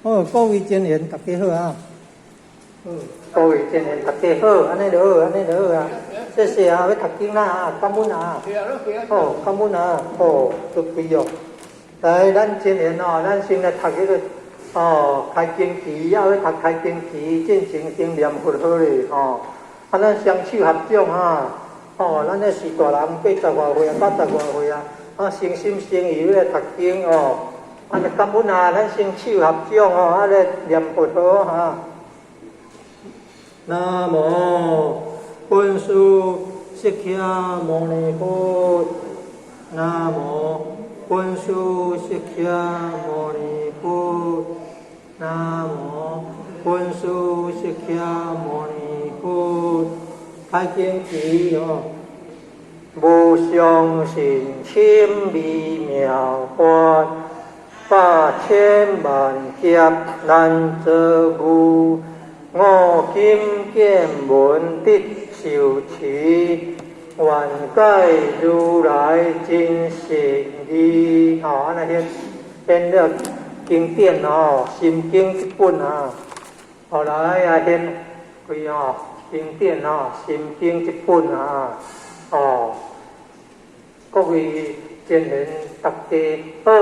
好，各位真緣，大家好啊！好，各位真緣，大家好，按呢就好，按呢就好啊！謝謝啊，欲讀經啦啊，感恩啊！好，感恩啊！好，都對哦。來，咱真緣哦，咱先來讀彼個哦，開經詞，啊，欲讀開經詞，進前先念佛號咧吼。啊，咱雙手合掌啊！哦，咱咧是大人，八十外歲啊，八十外歲啊，啊，誠心誠意欲來讀經哦。啊，感恩啊！咱雙手合掌哦，啊咧念佛號哈。南無本師釋迦牟尼佛。南無本師釋迦牟尼佛。南無本師釋迦牟尼佛。開經詞哦，無上甚深微妙法，百千萬劫難遭遇，我今見聞得受持，願解如來真實義。吼，按呢獻獻了經典哦，心經這本啊，後來啊獻開哦，經典哦，心經這本啊，哦，各位真緣大家好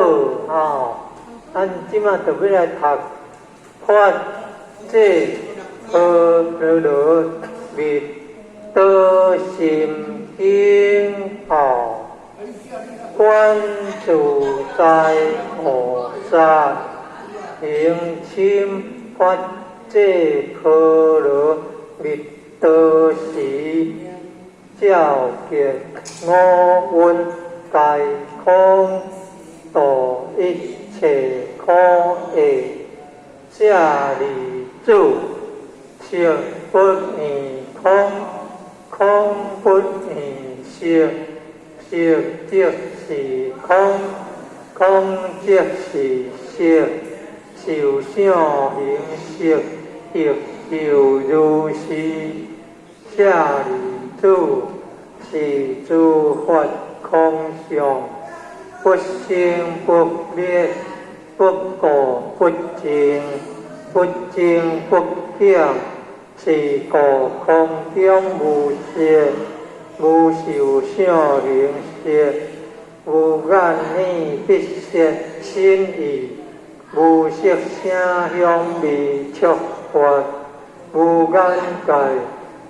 吼，咱這馬就欲來讀法界波羅蜜多心經吼，觀自在菩薩行深法界波羅蜜多時，照見五蘊皆空，度一切苦厄。舍利子，色不異空，空不異色，色即是空，空即是色，受想行識亦復如是。舍利子，是諸法空相，不生不滅，不垢不淨，不增不減。是故空中無色，無受想行識，無眼耳鼻舌身意，無色聲香味觸法，無眼界，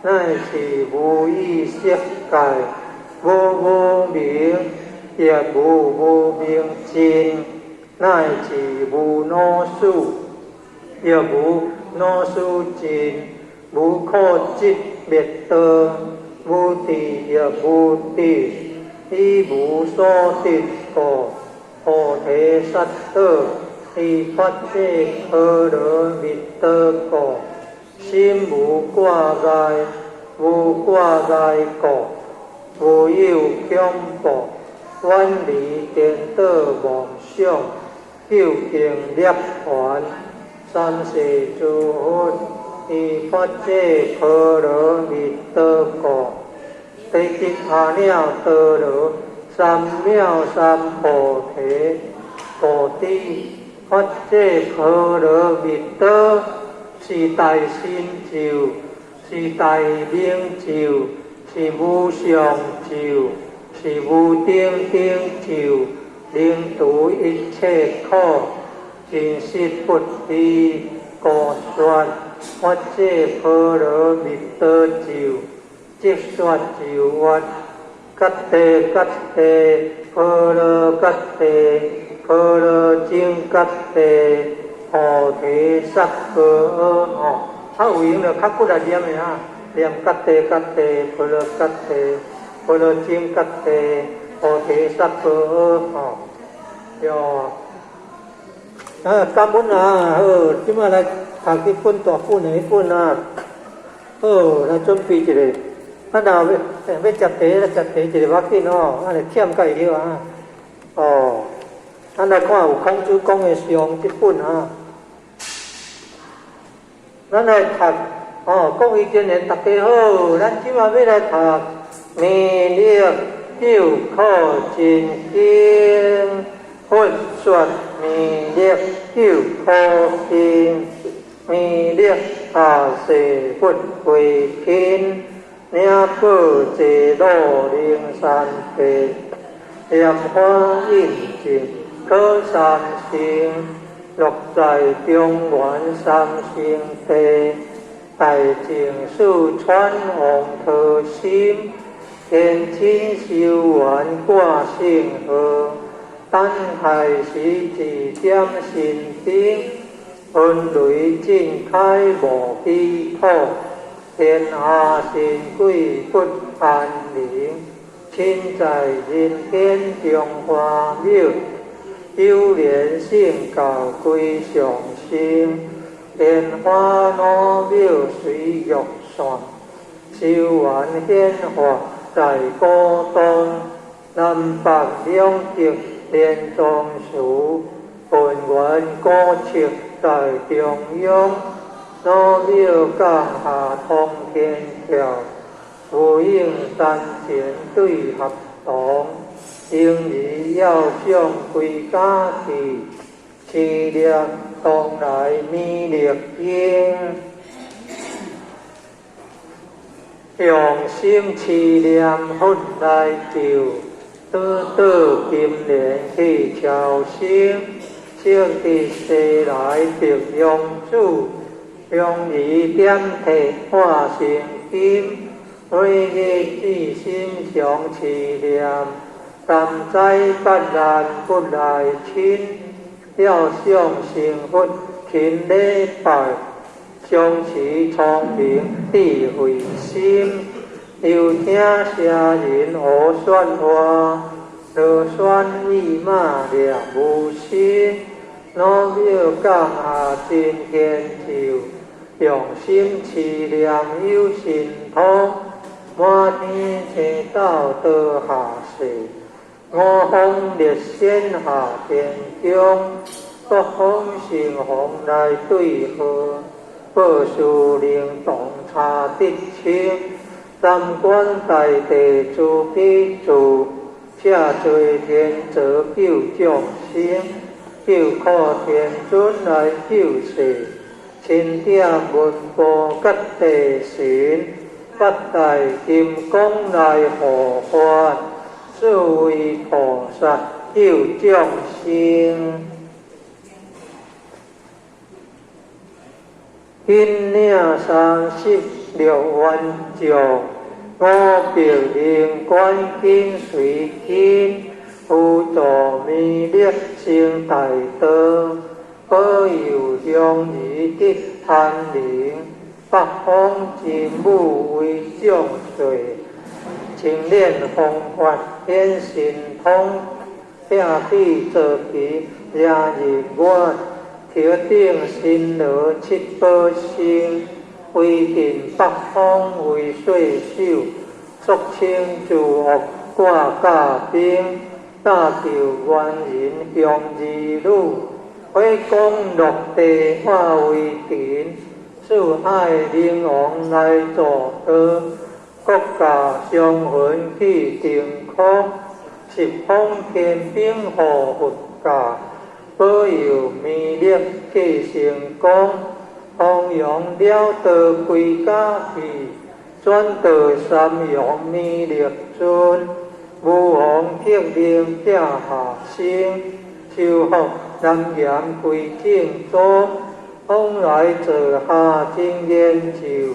乃至無意識界，無無明，亦無無明盡，乃至無老死，亦無老死盡，無苦集滅道，無智亦無得，以無所得故，菩提薩埵，依法界波羅蜜多故，心無掛礙，無掛礙故，無有恐怖，遠離顛倒妄想，究竟涅槃。三世諸佛依法界波羅蜜多故，得阿耨多羅三藐三菩提。故知法界波羅蜜多是大神咒，是大明咒，是無上咒，是無頂頂咒，能除一切苦，真實不虛。故說法界波羅蜜多咒，即說咒曰：揭諦揭諦，波羅揭諦，波羅僧揭諦，菩提薩婆訶。吼，啊有閒就較骨力念的啊，念揭諦揭諦，波羅揭諦，波羅僧揭諦，菩提薩婆訶。吼，喲。啊，感恩啊，好，這馬來讀這本大本的彼本啊，好，來準備一下。啊，若欲食茶，來食茶一下無要緊哦，啊，忝才會曉啊。哦，咱來看有孔子講的上這本啊。咱來讀哦，各位真緣大家好，咱這馬欲來讀《彌勒救苦真經》，佛說彌勒。救苦經，彌勒下誓佛回親，領寶坐露靈山地，蓮華印證可三乘，樂在中原三聖地，大淨四川王陀心，天親修緣掛聖號，等待時指點心燈，雲雷震開無彼土，天下神鬼不安寧，親在人間中華廟，有蓮聖教歸上升，蓮華老廟隨玉山，修緣顯化在古東，南北兩極蓮宗寺，本願古刹在中央，老廟降下通天橋，無影山前對合同，嬰兒要想歸家去，持念當來彌勒經，用心持念佛來救，倒倒金蓮去超生，聖佇西來白娘子，香兒點體化成金，每日至心常持念，三災八難不來侵，要想成佛勤禮拜，常持聰明智慧心，又聽聲人學說話，羅旋意馬掠無心，老廟降下真天咒，用心持念有神通，滿天星斗倒下世，五方列仙下天宮，各方神王來對號，報事靈動差得清，三官大帝慈悲住，赦罪天澤救眾生，救苦天尊來救世，欽點文武甲地神，八大金剛來護法，四位菩薩救眾生。金領36萬丈，500靈官緊隨跟，輔助彌勒成大道，保佑鄉兒得安寧，北方真武為眾瑞，清練方法顯神通，摒彼坐騎掠日月，頭頂神羅七寶星，威震北方為歲首，俗稱諸惡掛甲兵，搭救猿人鄉兒女，火光落地化為塵，四海靈王來助道，國家雙魂去晴空，十方天兵護佛教，保佑彌勒繼成功，弘揚了道歸家去，轉到三陽彌勒尊，武王革命拆下生，修復南岩歸正宗，往來坐下真言咒，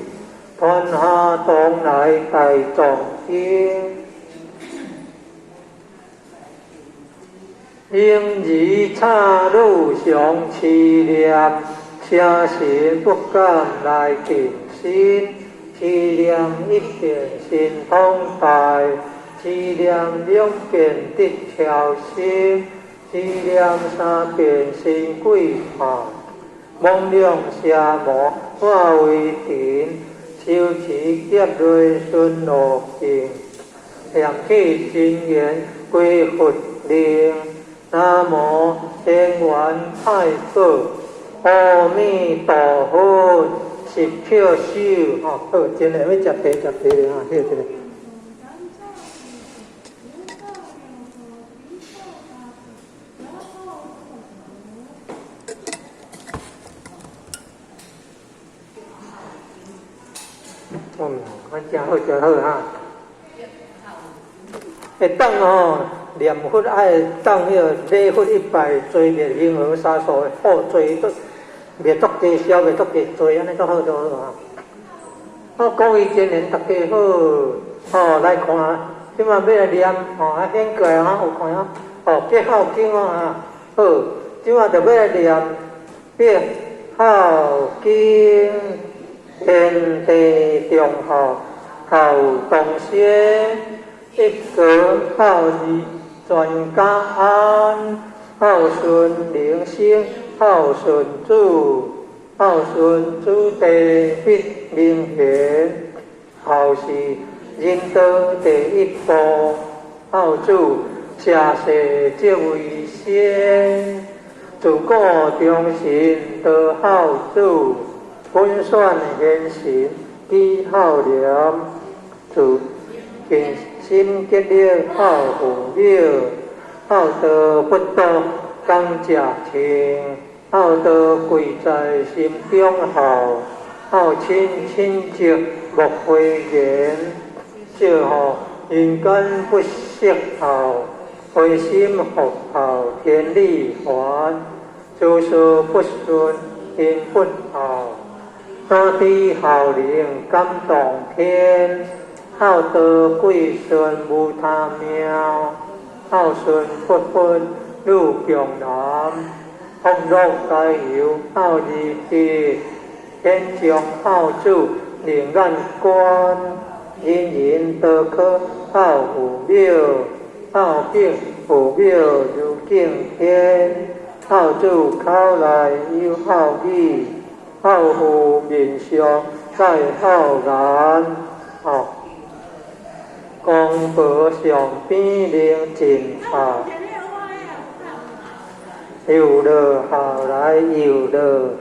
傳下當來大藏經。嬰兒插女常持念，邪神不敢來近身。持念一遍神通大，持念兩遍得超生，持念三遍神鬼怕，妄量邪魔化為塵，修持劫雷順路徑，念起真言歸佛靈。南無天元太保，阿彌陀佛，十抾手，吼，好，真的欲食茶食茶咧，吼，歇一下。誠好誠好哈。會當吼念佛愛當彼个禮佛一拜，追滅恆河沙數的惡罪，都滅足濟消滅足濟罪，按呢足好足好哈。好，各位真言大家好，吼來看，這馬欲來念吼，啊顯過來吼有看哦，哦結孝經哦哈，好，這馬就欲來念結孝經，天地眾孝，孝當先，一個孝字全家安，孝順靈生孝順主，孝順子弟必明賢，孝是仁德第一步，孝子社世則為先，自古忠臣多孝子，本選賢臣舉孝廉，自盡心竭力孝父母，孝道不多講食清，孝道貴在心中孝，孝親親戚莫諱言，少吼人間不識孝，回心復孝天理還，諸事不順因不孝，大地孝靈感動天，孝道貴順無他妙，孝順不分女強男，福祿佳由孝義德，天將孝子靈眼觀，人人都可孝父母，孝敬父母如敬天，孝子口內有孝語，孝父面上帶孝顏。吼，公婆上邊能盡孝，又樂孝來又樂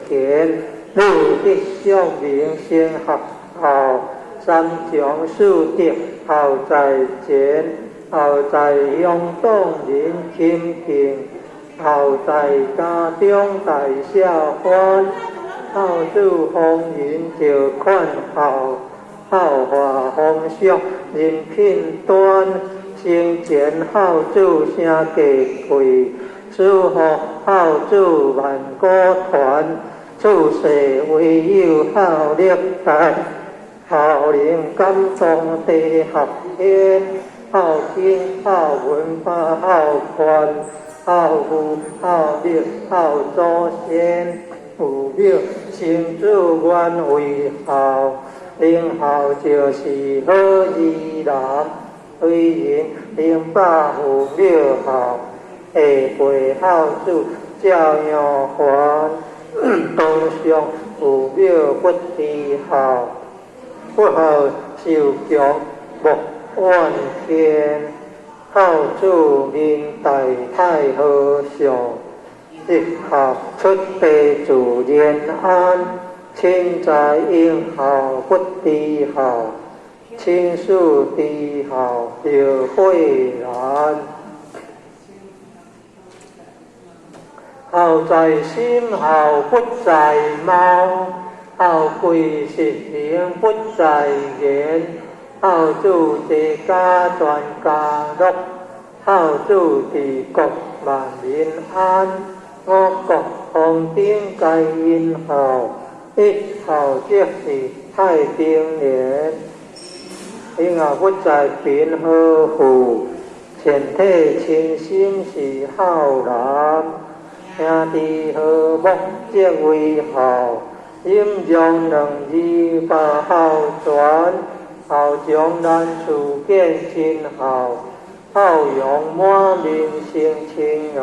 賢，女德淑明先學孝，三從四德孝在前，孝在鄉黨人親近，孝在家中大小歡，孝子逢人就勸孝，孝化風俗人品端，生前孝子聲價貴，死後孝子萬古傳，處世唯有孝力大，孝靈感動地合天，孝經孝文化孝權，孝父孝力孝祖先，父母生子願為孝，能孝就是好兒男，為人能百父母孝，下輩孝子照樣還，當上父母不知孝，不孝受強莫怨天，孝子明大太和尚，一孝出地自然安，親在應孝不知孝，親師知孝著悔難。孝在心，孝不在貌，孝貴實行不在言，孝子齊家全家樂，孝子治國萬民安。五穀豐登皆因孝，一孝即是太平年。嬰兒不在貧和富，全體親心是孝男。兄弟和睦則為孝，忍讓兩字把孝傳，孝將難處見真孝，孝容滿面生親顏，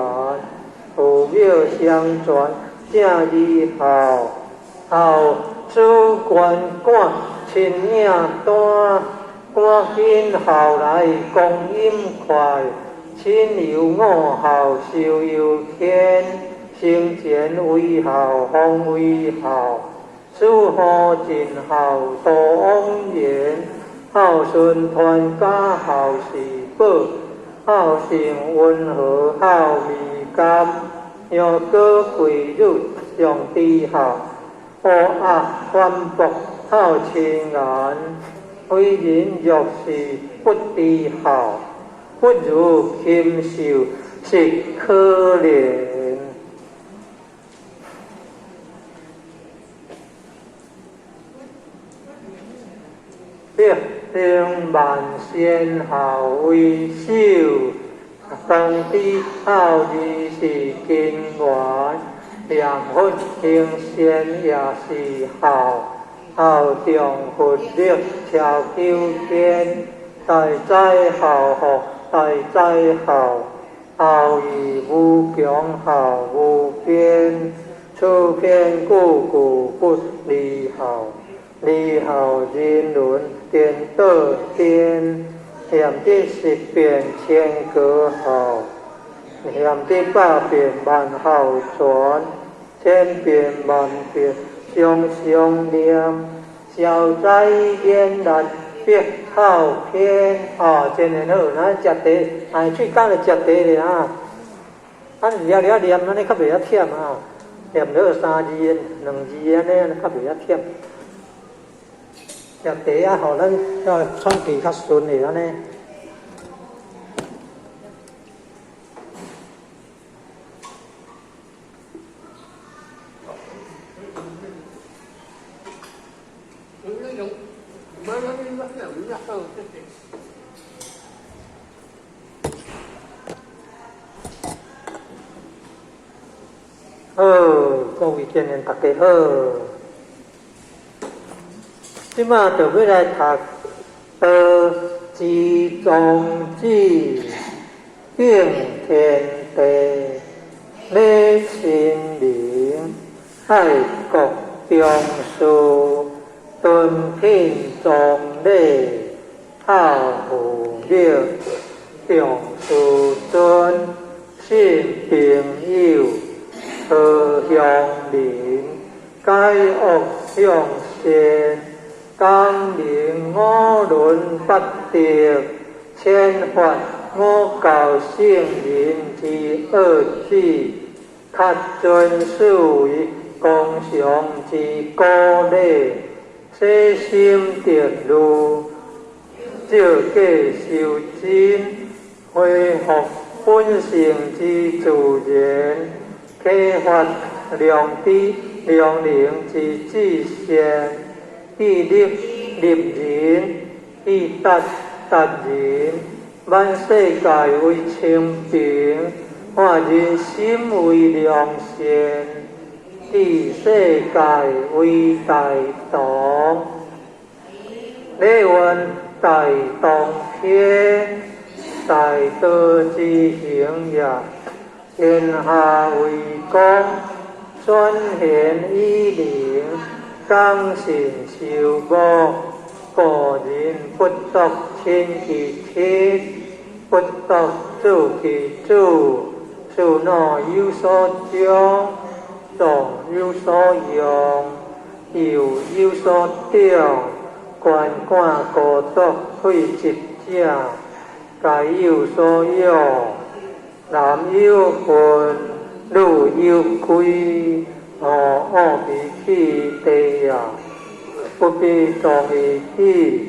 父母相傳正義孝，孝子關趕親影單，趕緊孝來光陰快，親猶五孝壽猶天，生前為孝方為孝，死後盡孝多枉然，孝順傳家孝是寶，孝性溫和孝味甘，陽高貴女上知孝，烏鴉反駁孝親顏，非人若是不知孝，不如禽獸，實可憐。百行萬善孝為首，當知孝義是根源，念佛行善也是孝，孝重佛力超九天，大哉孝福，大哉孝，孝義無窮，孝無邊，此篇句句不離孝。離孝人倫顛倒顛，念得十遍千個孝，念得百遍萬孝全，千遍萬遍常常念，消災免難別孝篇。哦，真會好，咱食茶，哎，喙乾就食茶咧啊！啊，了了念，按呢較袂遐忝啊，念了三字、兩字按呢，較袂遐忝。食茶啊，予咱要喘氣較順的按呢。好，各位見面，大家好。這馬就欲來讀《道之宗旨》，敬天地，禮神明，愛國重視，敦品崇禮，孝父母，重師尊，信朋友，和鄉鄰，解惡向善。光明五倫八德，千法五教聖人之惡旨，恪遵四維功常之古禮，洗心滌慮，照過修真，恢復本性之自然，啟發良知良能之至善。以力立人，以德達人，萬世界為清平，化人心為良善，治世界為大同。禮運大同篇，大道之行也，天下為公，選賢與能。講信修無，個人不獨親其親，不獨子其子，事若有所長，壯有所用，幼有所長，權貫孤獨廢疾者，皆有所養。男有分，女有貴。哦，惡脾氣地也，不必當於己，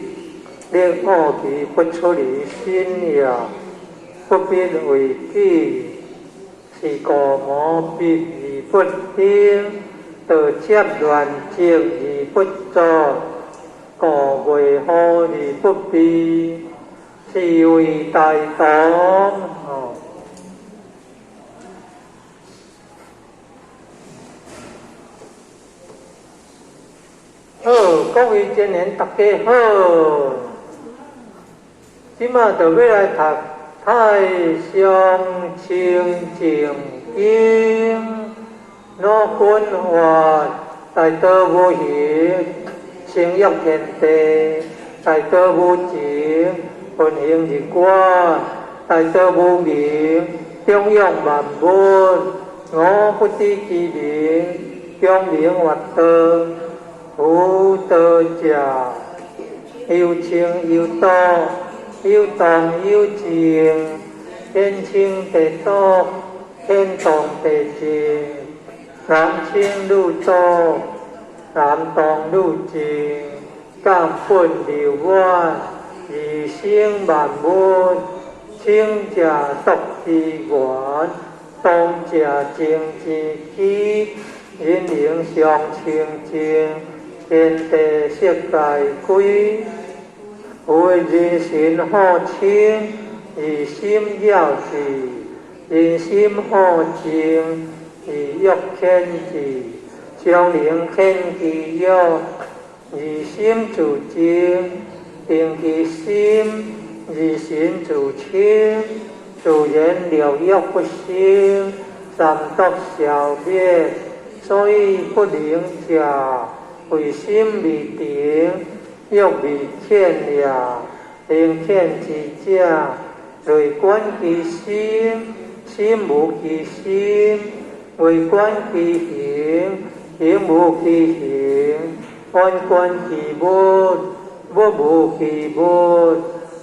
令惡氣不出於心也，不必為己，是故無必而不興，道接亂積而不作，故未好而不避，是為大同。哦。好，各位青年大家好。這馬就欲來讀《太上清淨經》，老君話：大道無形，成育天地；大道無情，運行日月；大道無名，長養萬物。我不知其名，長名曰道。夫道者，有清有道，有動有靜，天清地動，天動地靜，男清女濁，男動女靜，感本流滿，而生萬物，清者毒之源，動者情之基，人靈相清淨，天地色界歸。為人心好清，而心了之；人心好靜，而欲遣之。常能遣其欲，而心自靜；定其心，而神自清。自然六欲不生，三毒消滅，所以不能者，為心未定，欲未遣也。能遣之者，內觀其心，心無其心；外觀其形，形無其形；遠觀其物，物無其物。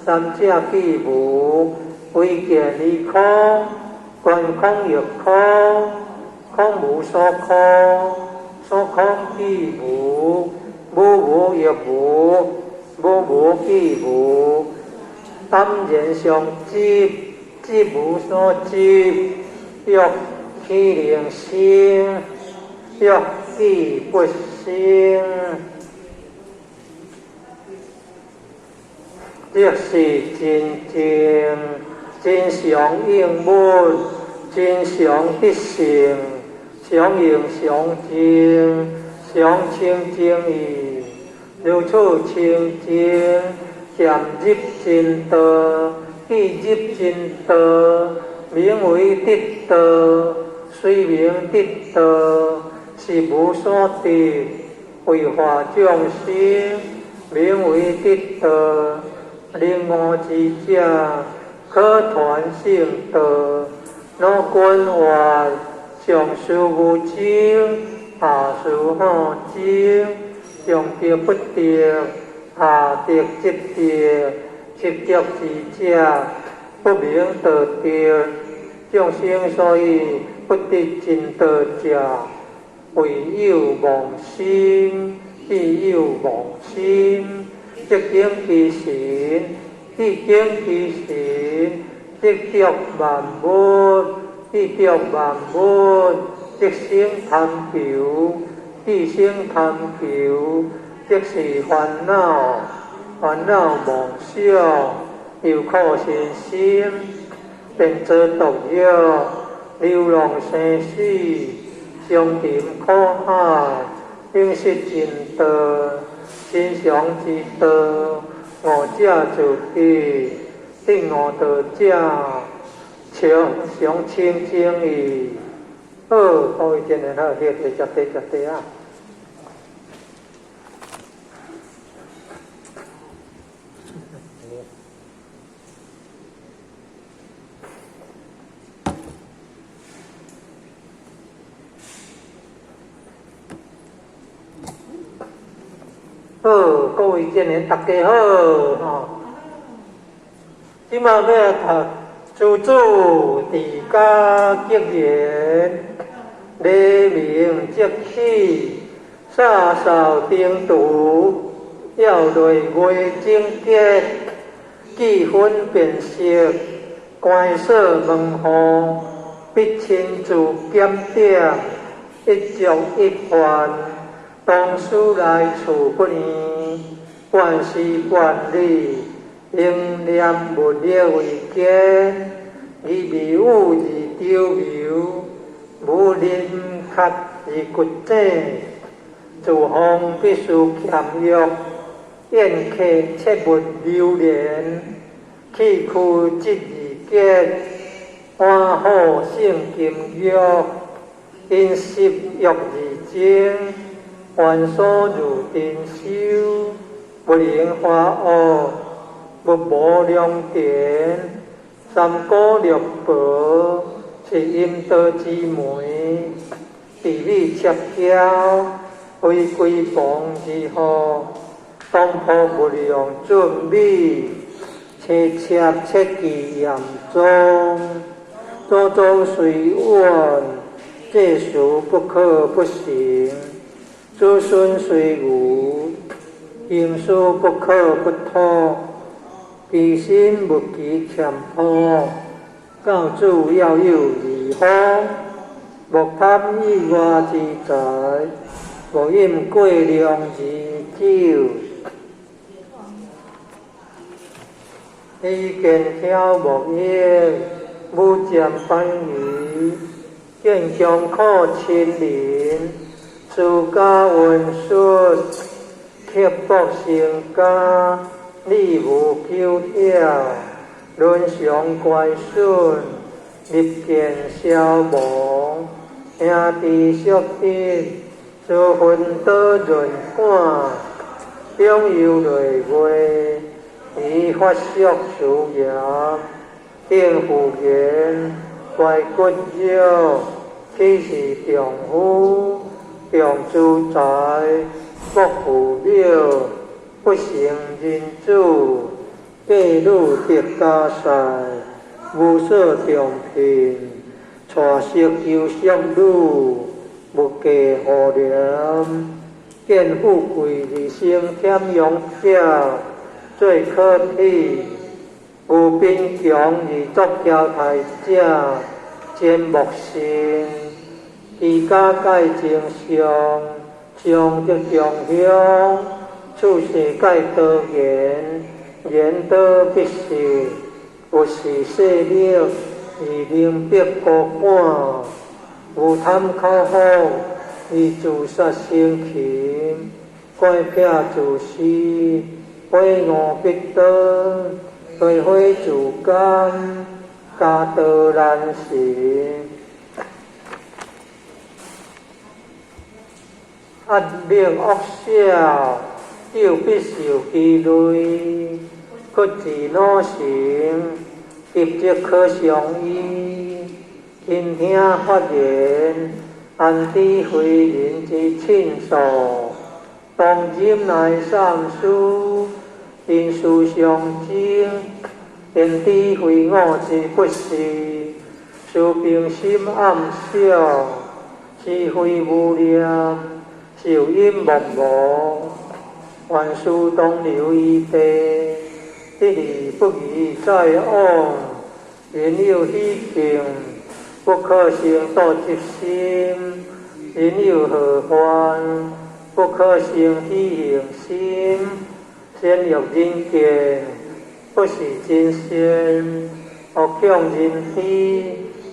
三者既無，唯見於空，觀空亦空，空無所空，所空既無，無無亦無，無無既無。淡然相執，執無所執，欲豈能生？欲既不生，即是真正真常應物，真常得性，常用常淨，常清淨義，如此清淨，漸入真道，既入真道，名為得道。雖名得道，是無所得，為化眾生，名為得道。靈悟之者，可傳聖道。若觀法，上師無證，下師好證，上得不得，下得即得，即得之者，不名道得。眾生所以不得真道者，唯有妄心，亦有妄心。即境其神，即境其神，即得萬物，即得萬物，即生貪求，即生貪求，即是煩惱，煩惱妄想，又苦身心，便做毒藥，流浪生死，相沉苦海，永失真道，真常之道，悟者自得，得悟道者，常常清淨義。好，各位真緣好，歇茶食茶食茶啊！好，各位真緣大家好，吼！這馬欲讀諸祖治家格言，黎明即起，灑掃燈廚，曜日月整潔，記分辨色，關鎖門戶，必親自檢點，一粥一飯，當思來處不厭，半時半日，應念物力為堅，以迷霧而丟流，無林殼而掘井，自防必須儉約，宴客切勿流連，氣屈則而結，玩好勝金玉，飲食欲而精，繁瑣如珍饈，不能發惡，勿無良田，三姑六婆是陰道之門，地理切交，非歸傍之禍，當鋪勿用準米，妻妾切忌嚴重，祖宗雖遠，這事不可不行；子孫雖愚，行事不可不妥，其心勿其俭朴。教子要有义方，莫贪意外之财，莫饮过量之酒。以健巧莫役，武将班仪，见强可亲邻，私家温顺，刻薄成家，礼无求巧，伦常乖顺，立见消亡，兄弟相得，自分多润感，长幼累月，以发俗俗言，应妇言，乖骨肉，岂是丈夫，重资财，国父庙，不成人子，嫁女得家婿，无所重聘，娶媳求淑女，无嫁妇怜，见富贵而生俭养者，最可耻；有贫穷而作娇态者，真莫信。居家盖正上，上则强乡；处世盖多言，言多必失。有是势力而能逼孤寒，有贪口福而自杀生擒，乖僻自私，悔悟必多，追悔自甘，家道难成。压力恶小，就必受其累；克制恼行，急则可相依。倾听发言，安知非人之亲属？当忍耐三思，人事相争，便知非我之不是。持平心暗想，是非无念，受因莫无，万事当留余地，得而不宜再往。人有喜庆，不可生妒嫉心；人有祸患，不可生喜幸心。善欲人见，不是真善；恶恐人知，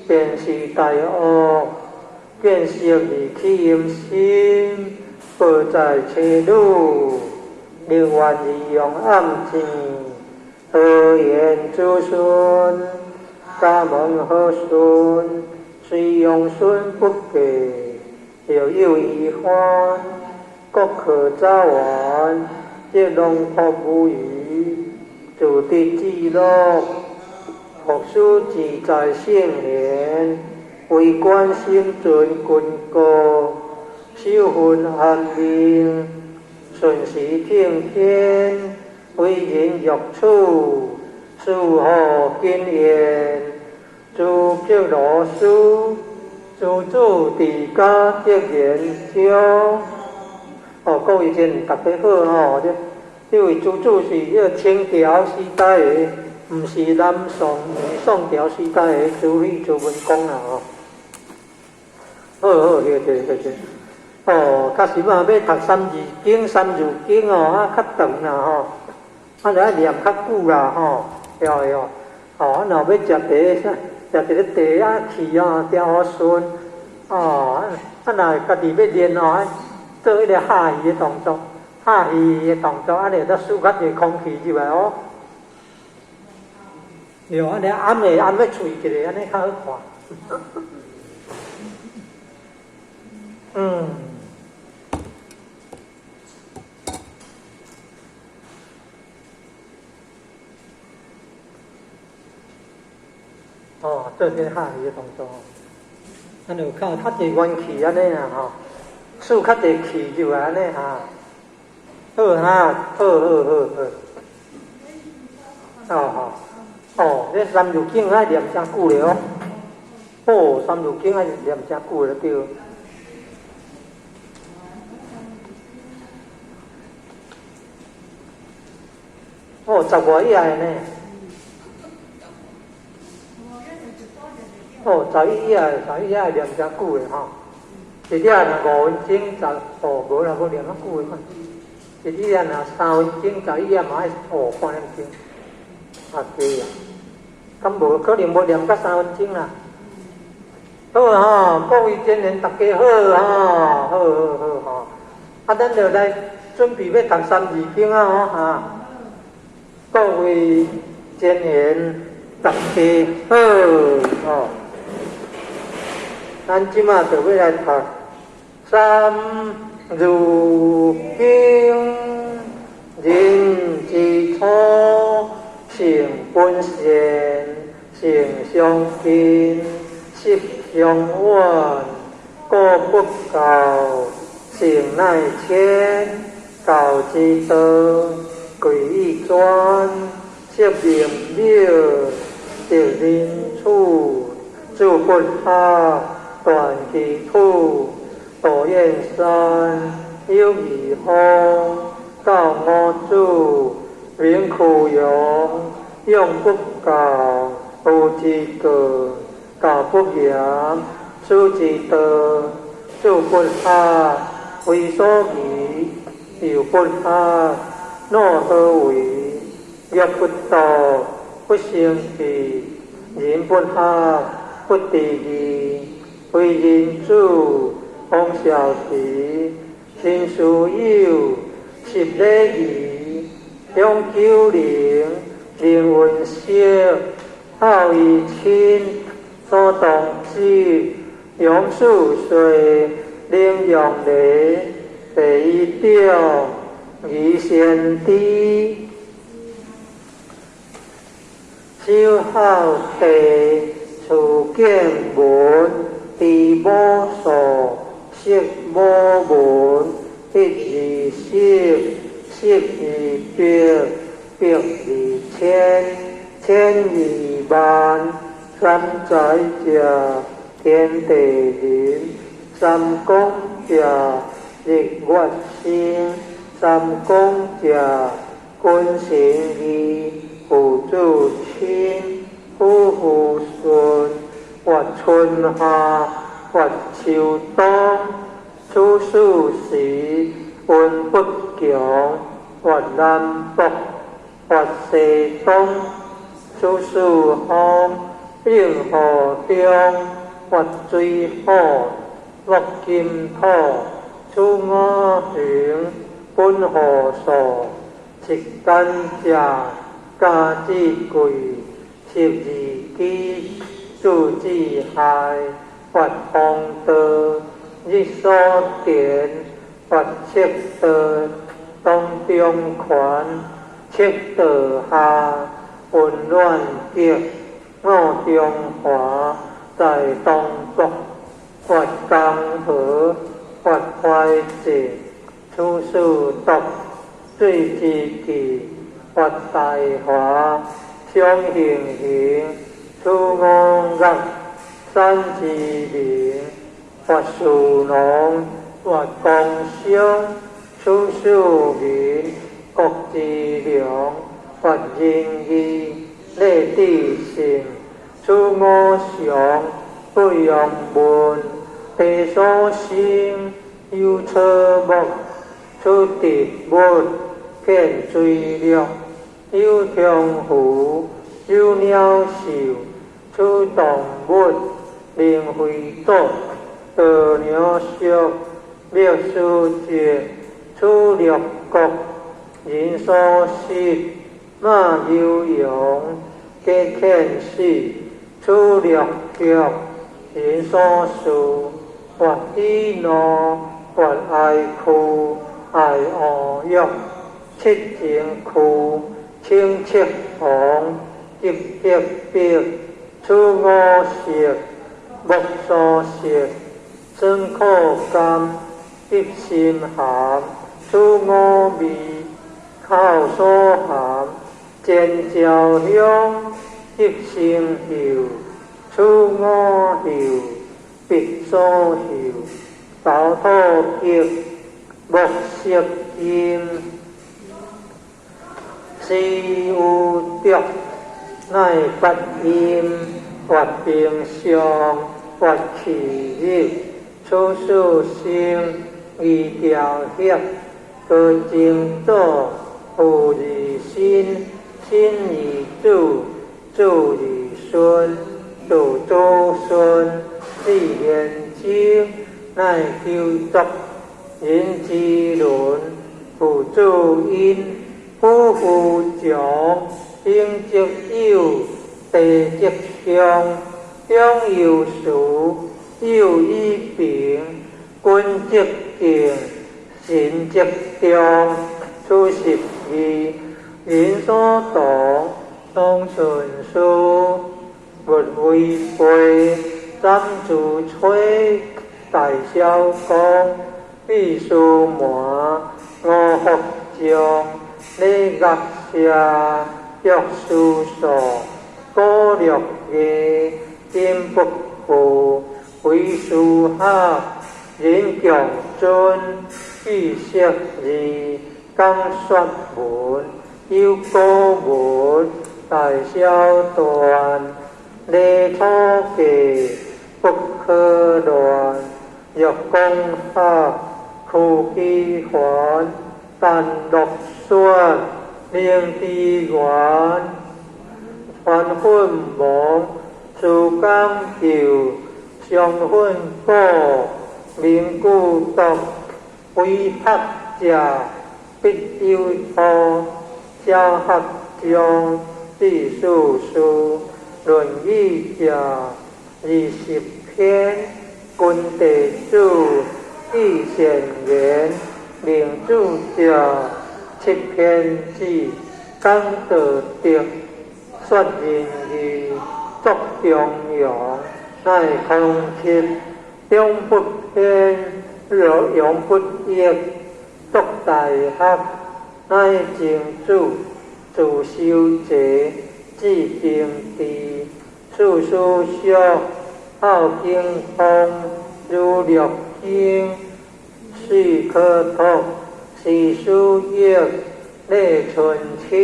便是大恶。见色而起淫心，报在妻女，宁愿而用暗箭。何言子孙？家门何顺？虽用孙不嫁，又有遗欢。国可早完，则农朴无余，自得自乐。学书自在圣贤，为官心存君国，守分安宁，顺时听天，为人欲处，事何经验？诸毗罗书，诸子伫家得言教。哦，各位真大家好吼，这这位诸子是迄个清朝时代的，毋是南宋，毋是宋朝时代的朱熹朱文公啦吼。好好，谢谢谢谢。哦，确实嘛，欲读三字经、三字经哦，啊，較長啦吼，啊，就愛念較久啦吼，對對。哦，啊，若欲食茶，食一个茶啊，氣啊，調好順。哦，啊，若家己欲練哦，做彼個哈氣的動作，哈氣的動作，按呢會當輸較濟空氣入來哦。對，按呢掩的掩咧喙一下，按呢較好看。嗯。哦，做這個哈氣的動作，按呢有靠較濟元氣按呢啦吼，輸較濟氣入來按呢哈。好哈，好好好好。哦吼，哦，這三字經愛念誠久了哦。哦，三字經愛念誠久了對。哦，十外頁呢。哦，十一頁，十一頁念誠久的吼。一頁若5分鐘十，哦，無啦，無念較久的款。一頁若3分鐘，十一頁嘛愛哦半點鐘，啊對啊。敢無可能無念甲3分鐘啦。好吼，各位真緣大家好吼，好好好吼。啊，咱就來準備欲讀三字經啊吼哈。各位真緣大家好吼。咱這馬就欲來讀三字經，人之初，性本善，性相近，習相遠，故不教，性乃遷，教之道，貴以專，釋名明，得人處，子不學，斷機杼，道遠山，有義方，教五子，名俱揚，養不教，父之過，教不嚴，師之道，子不學，非所宜，幼不學，諾何為？欲不篤，不成器，人不學，不知義，為人子，方孝慈，親師友，習禮儀，享九齡，能文飾，孝義親，祖宗子，養四歲，能用禮，第一長，儀先知，首孝弟，次見聞，知母數，識母文，一二十，十二百，百二千，千二萬，三才者，天地人，三光者，日月星，三光者，君臣義，父子親，夫婦順，活春夏，活秋冬，處四時，運不窮，活南北，活西東，處四方，應河中，活水滸，樂金土，處五行，本何數，七干者，家之貴，十二支，子之害，發風道，日所電，發赤道，當中權，赤道下，溫暖極，五中華，在東北，發江河，發懷濟，處四毒，水之氣，發大華，雙行行，處五岳，山之名，發士農，發工商，處四民，國之良，發仁義，禮智信，處五常，不用問，地所生，有草木，處植物，遍水陸，有香湖，有鳥獸，處動物，靈飛祖，稻粱菽，麥黍稷，處六國，人所食，馬攸羊，雞犬豕，處六畜，人所飼，發喜怒，發哀哭，愛惡欲，七情區，清赤紅，急黑白，處五色，目所色，酸苦甘，得心鹹，處五味，口所含，前焦香，得聲嗅，處五嗅，鼻所嗅，頭土極，目色金，舌施有德，乃發音，越平相，越氣入，處事生，義調協，高精祖，父而身，身而子，子而孫，道祖孫，至玄宗，乃求作，人之倫，父子因，夫婦長，兄則友，弟則兄，長有慈，友以平，君則敬，臣則忠。初十二，人所同，當順事，勿違背，斬子吹，大小公，畢士瞞，五福將，禮樂射，玉書數，古略藝，金不負，為師學，人強尊，記釋義，講說文，有古文，大小段，禮楚記，不可亂，若講學，屈機還，陳樂選，靈智源，傳粉亡，施講究，雙粉果，明句讀，為學者，必有錯，小學將，知世事，論語者，20篇，君弟子，記善言，明主者，七篇子，講道德，說仁義，作中庸，乃空七，中不偏，若永不易，作大學，乃正主，自修齊，至平治，處事俗，好景風，如略經，事可託，時書易，禮春秋，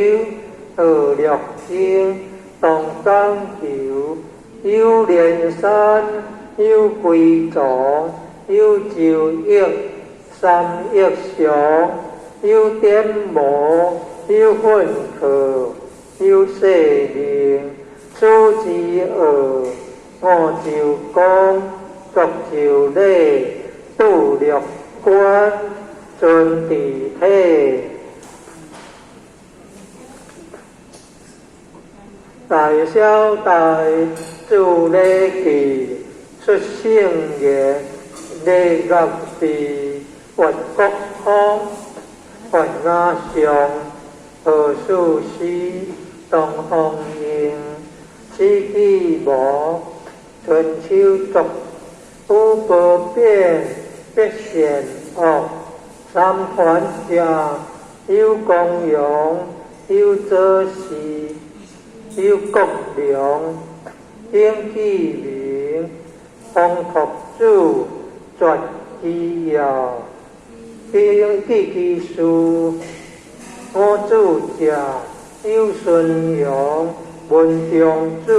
學略經，當講求，有連山，有歸藏，有周易，三易常，有典模，有訓課，有世命，此之惡，五洲公，作周禮，度略觀，尊治體，大小大，著禮記，出聖言，禮樂治，越國通，越雅上，何事師，東方英，史記無，春秋作，五不變，必善惡，三團者，有公陽，有左氏，有國良，丁記明，方託子，絕機要，丁記其事，五子者，有孫陽，文中子，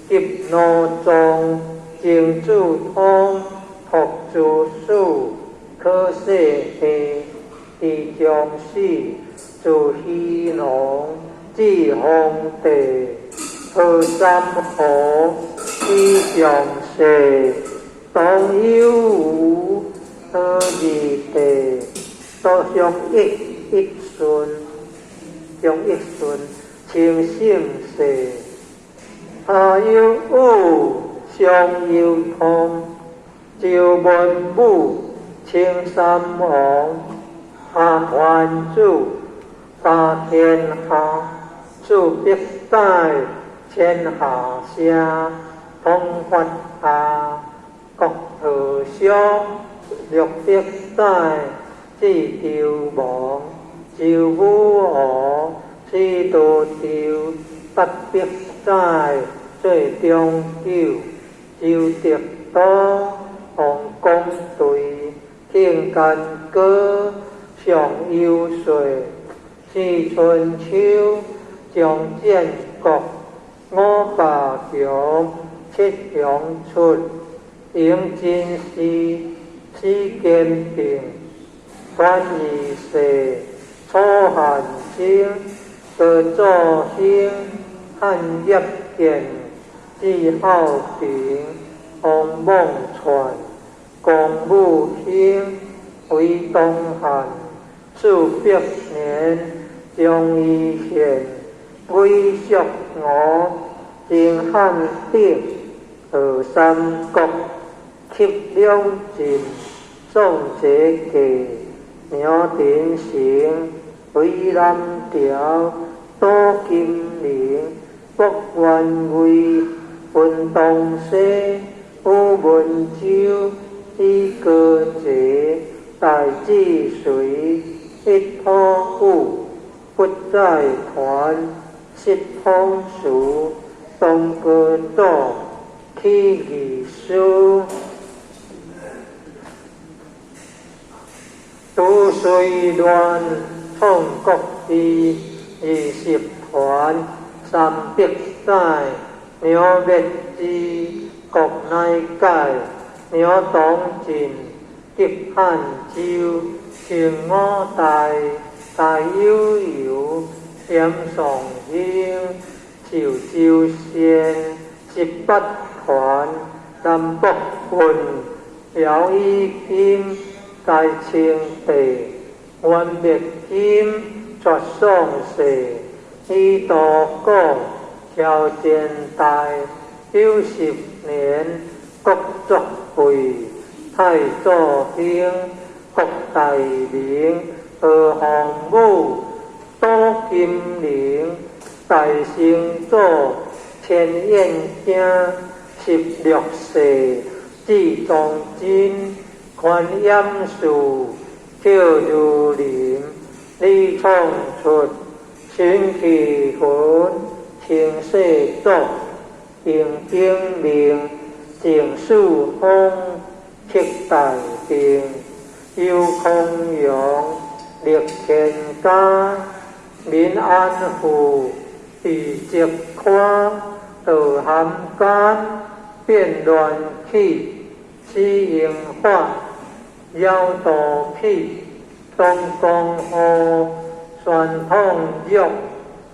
及奴宗，鄭子通，託子嗣，可世兄，李將死，自虛龍，至皇帝，何三河，以上世，當有無，何二地，多相益一順，相益順，稱聖世，下有武，上有通，周文武，稱三王，下團子，三天下，四百載，千下聲，通發下，國和商，六百載，至周王，周武王，始多周，800載，做中久，周德多，王公隊，慶干戈，上游歲，四春秋，張建國，五百強，七雄出，永真寺，史堅平，傳二世，楚漢爭，高祖興，漢業建，字孝平，王夢傳，公武興，魏東漢，400年，張伊賢，魏淑娥，秦漢鼎，何三國，七兩晉，宋哲記，苗鼎成，魏南朝，杜金玲，卜元蔚，文東西，宇文周，李高捷，大智隨，一土武，不在團，失風俗，東高祖，起義師，都雖亂，創國治，20團，300載，苗滅之，國乃解，苗東晉，吉漢州，秦五代，大悠悠，嚴尚興，壽州縣，18團，南北郡，姚以金，大清帝，元滅金，絕宋世，以道廣，喬前代，90年，國作廢，太祖興，國大明，何鴻武，杜金玲，大成祖，千燕京，16世，字宗真，寬嚴寺，趙如林，李創出，辛棄魂，清世祖，鄭景明，鄭世峰，戚大定，游空陽，歷天家，民安富，李澤寬，道含干，變亂起，史英法，姚道起，東江河，宣統玉，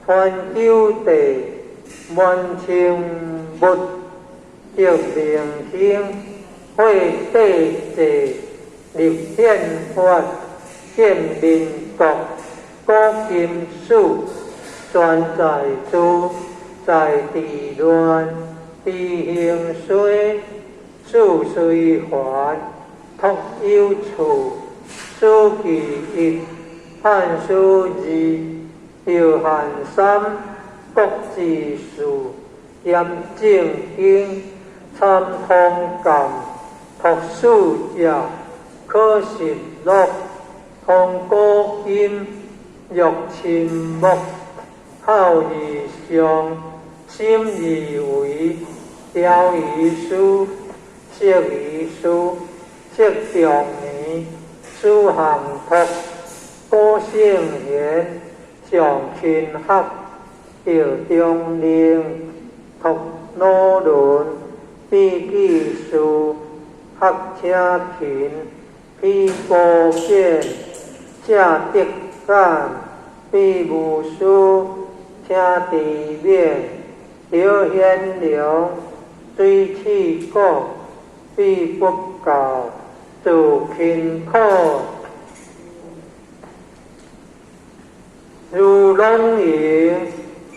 傳九帝，滿清物，葉明興，惠帝制，立憲法，建民國，古今史，全在諸，在地亂，地興衰，四隨環，托有處，史記一，漢書二，劉漢三，國志四，嚴正經，參通鑑，托書者，可實錄，通古今，玉親木，孝義上，心義為，雕儀師，釋儀師，釋長年，史項托，古聖賢，上勤學，趙中令，托魯倫，筆記師，學車勤，披波變，謝德感，比武師，請地免，劉顯良，水氣股，比不教，做勤苦，如朗盈，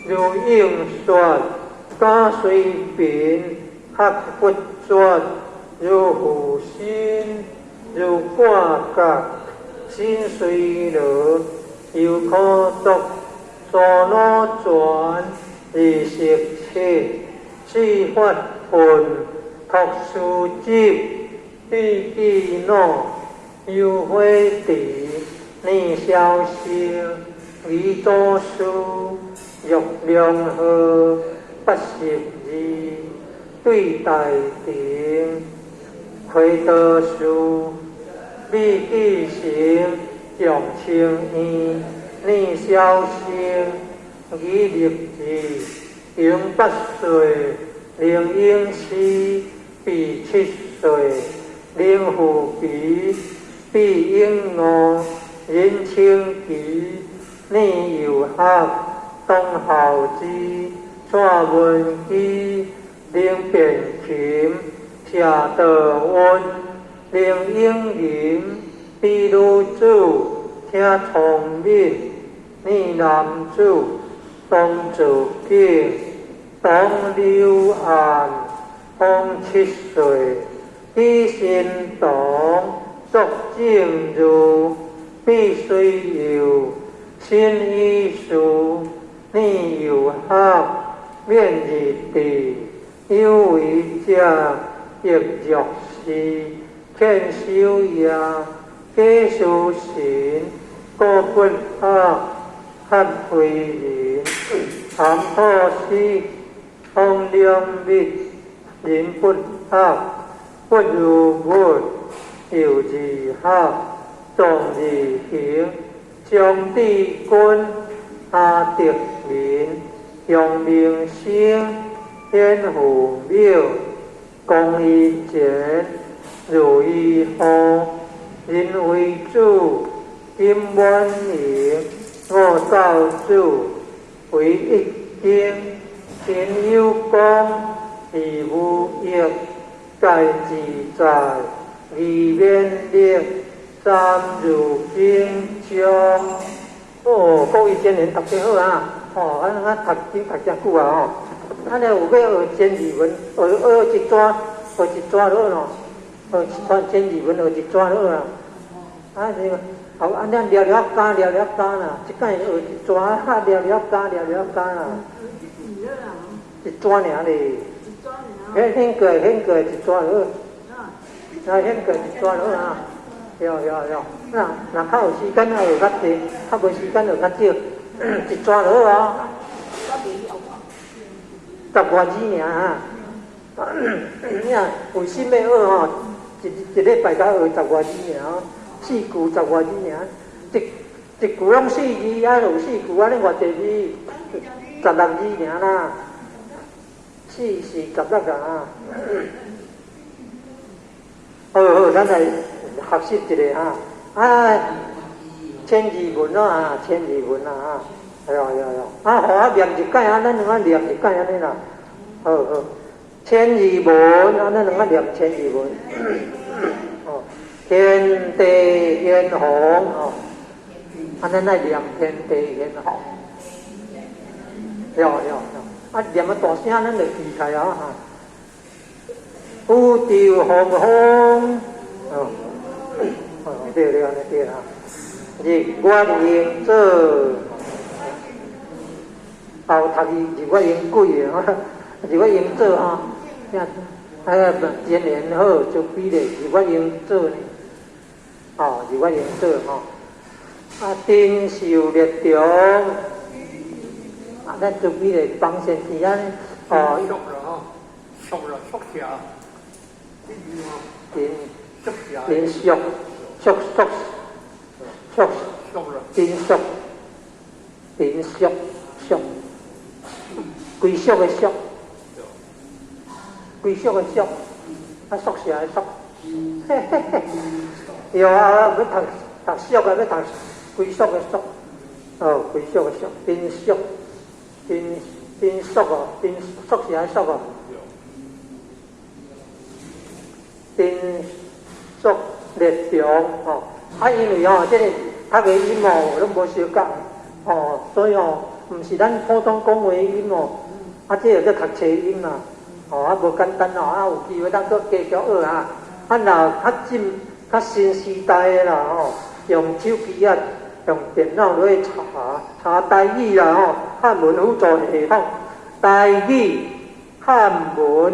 如應說，假隨平，學不絕，如負心，如掛角，心隨羅，猶可讀，左腦轉，27，四法分，托書集，筆記腦，幽火池，念消息，儀祖師，玉良號，82，對大庭，開道士，李繼成，蔣清燕，聶小生，李立志，杨八岁，林英熙，毕七岁，林富比，毕英娥，任清奇，聶友学，董孝之，蔡文基，林变琴，谢德温，林英林，毕女子，听聪敏，聶男子，董祖景，董柳岸，方七岁，李新同，卓正如，毕水佑，新医师，聶友学，免日地，有为者，易若是，欠修业，假书神，郭骨学，汉辉仁，韩破师，方良密，林不学，不如物，尤志学，庄志行，张志军，阿德民，杨明星，天父庙，龚一贤，如意和，林为主，金满盈，吴道主，韦一经，陈友光，李无益，盖自在，李勉力，张如金章。哦，各位青年讀得好啊！哦，啊，啊，讀經讀遮久啊吼。啊，你有欲學千字文，學一紙，學一紙就好咯。學一串千字文，學一紙就好啊。啊，你後按呢了了加了了加啦，一擺學一紙，啊了了加了了加啦。一紙爾咧。顯過顯過一紙就好。啊，顯過一紙就好啊。對對對，若若較有時間啊學較濟，較無時間學較少，一紙就好啊。十外字爾啊！你若有心欲學吼，一一禮拜才學十外字爾，四句十外字爾，一一句攏四字，啊有四句按呢偌濟字，16字爾啦，四四十六啊。好好，咱來學習一下哈，啊，千字文咯啊，千字文啊哈，對對對，啊，予我念一擺啊，咱兩仔念一擺按呢啦，好好，千字文啊，咱兩仔念千字文，哦，天地玄黃哦，啊，咱來念天地玄黃，對對對，啊，念啊大聲，咱就記起來啊哈。宇宙洪荒，哦，對對按呢對啦。日月盈做，後讀伊日月盈鬼啊，日月盈做哈，啊，真緣好就比咧日月盈做呢，哦，日月盈做吼，啊，頂壽列長，啊，咱就比咧幫先生按呢，哦。熟了吼，熟了熟起。頂頂熟熟熟熟，頂熟頂熟熟，歸屬的屬，歸屬的屬，啊宿舍的宿，嘿嘿嘿，對啊，欲讀讀熟啊，欲讀歸屬的屬，哦，歸屬的屬，頂熟頂頂熟哦，頂宿舍的宿哦。頂速列長吼，啊，因為吼，這個讀的音哦，攏無相仝吼，所以吼，毋是咱普通講話音哦，啊，這個叫讀冊音啦，吼，啊，無簡單哦，啊，有機會當閣繼續學啊，啊，若較進較新時代的啦吼，用手機啊，用電腦落去查查台語啦吼，漢文輔助系統，台語漢文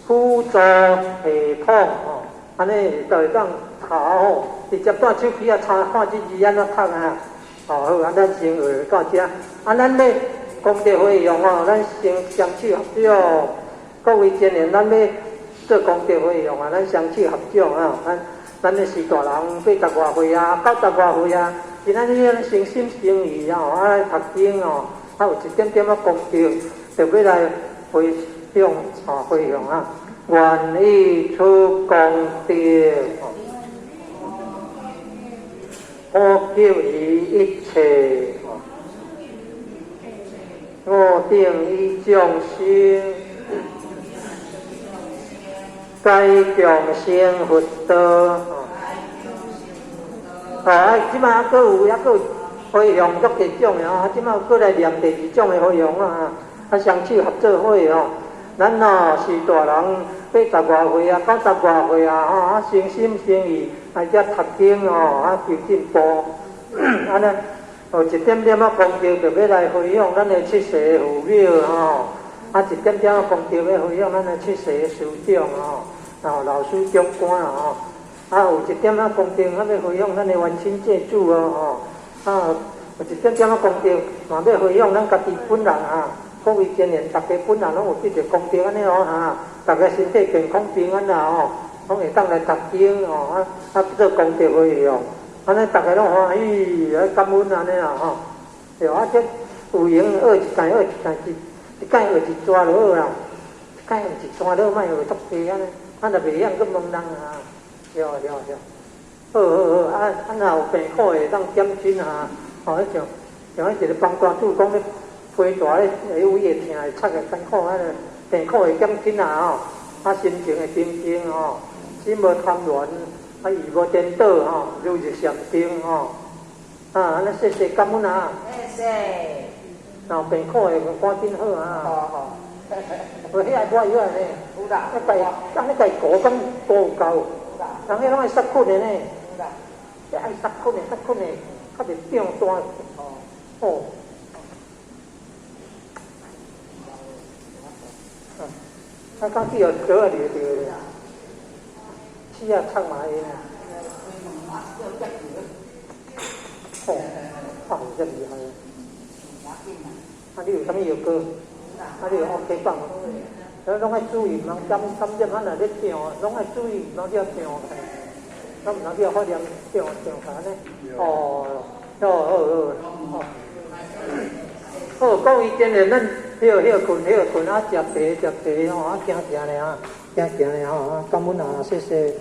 輔助系統吼，按呢就會當查吼，直接帶手機啊查看這字按怎讀啊，哦好，啊咱先學到遮，啊咱咧功德回向吼，咱先雙手合掌，各位青年，咱欲做功德回向啊，咱雙手合掌啊，咱咱的是大人八十外歲啊，九十外歲啊，今仔日咱誠心誠意啊，啊來讀經哦，啊有一點點仔功德，就欲來回向哦，回向啊，願以此功德，普及於一切，我等與眾生，皆共成佛道。啊，這擺閣有猶閣有回向足濟種的吼，這擺閣來念第二種的回向啊！啊，雙手合做伙吼，咱哦是大人八十外歲啊，九十外歲啊，吼啊，誠心誠意來遮讀經吼，啊求進步，按呢有一點點仔功德，就欲來回向咱的七世父母吼，啊一點點仔功德欲回向咱的七世師長吼，哦老師長官吼。啊，有一點仔功德，啊，欲回向咱的冤親債主哦，吼，啊，有一點點仔功德，嘛欲回向咱家己本人啊，各位真緣，逐家本人攏有得著功德按呢哦，哈，逐家身體健康平安啦吼，攏會當來讀經吼，啊啊做功德回向，按呢逐家攏歡喜，啊感恩按呢啦吼，對啊，這有閒學一擺學一擺，一一擺學一逝就好啦，一擺學一逝就好，莫學足濟按呢，啊若袂曉閣問人啊。對對對，好好好，啊啊若有病苦會當減輕啊，吼，彼像像彼一個幫大主講咧，飛大咧，彼位會疼會插會艱苦啊，病苦會減輕啊吼，啊心情會平靜吼，心無貪戀，啊意無顛倒吼，如入禪定吼，啊，按呢謝謝感恩啊。謝謝。若有病苦會趕緊好啊。好好。無遐愛抹藥呢？有啦。那家人那家糊敢糊有夠？人彼攏愛殺菌的呢，這愛殺菌的，殺菌的，較袂長大。哦。啊，剛去予桌仔掠著咧，死啊，插嘛會呢。哦，啊，有遮厲害。啊，你有啥物藥膏？啊，你有 OK 繃無？咱攏愛注意，毋通感感染啊！若咧痛，攏愛注意，毋通叫痛開，咱毋通叫發炎痛痛開按呢。哦，好好好，好，各位真緣，咱歇歇睏歇睏啊，食茶食茶吼，啊行行咧啊，行行咧吼，啊感恩啊，謝謝。